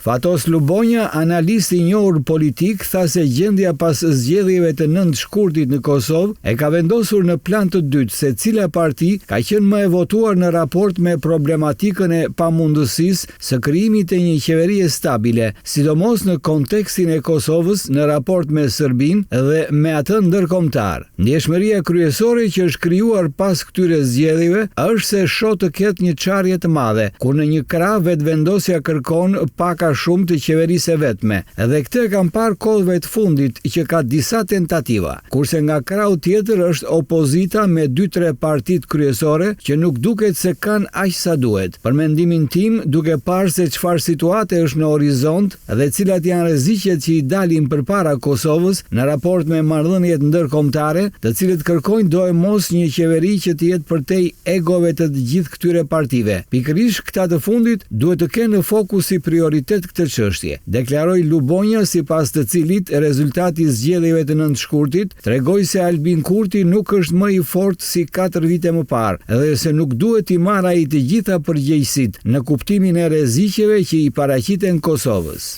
Fatos Lubonja, analist i njohur politik, tha se gjendja pas zgjedhjeve të nëntë shkurtit në Kosovë e ka vendosur në plan të dytë se cila parti ka qenë më e votuar në raport me problematikën e pamundësisë së krijimit të një qeverie stabile, sidomos në kontekstin e Kosovës në raport me Serbinë dhe me atë ndërkombëtar. Ndjeshmëria kryesore që është krijuar pas këtyre zgjedhjeve është se shoh të ketë një çarje të madhe, ku në një krah Vetëvendosja kërkon pak a shumë të qeverisë e vetme, dhe këtë e kam parë kohëve të fundit që ka disa tentativa. Kurse nga krahu tjetër është opozita me dy-tre partitë kryesore që nuk duket se kanë aq sa duhet. Për mendimin tim, duke parë se çfarë situate është në horizont dhe cilat janë rreziqet që i dalin përpara Kosovës në raport me marrëdhëniet ndërkombëtare, të cilët kërkojnë doemos një qeveri që të jetë përtej egove të të gjithë këtyre partive, pikërisht këta të fundit duhet të kenë në fokus si prioritet këtë çështje, deklaroi Lubonja sipas të cilit rezultati i zgjedhjeve të nëntë shkurtit tregoi se Albin Kurti nuk është më i fortë si katër vite më parë dhe se nuk duhet t'i marrë ai të gjitha përgjegjësitë në kuptimin e rreziqeve që i paraqiten Kosovës.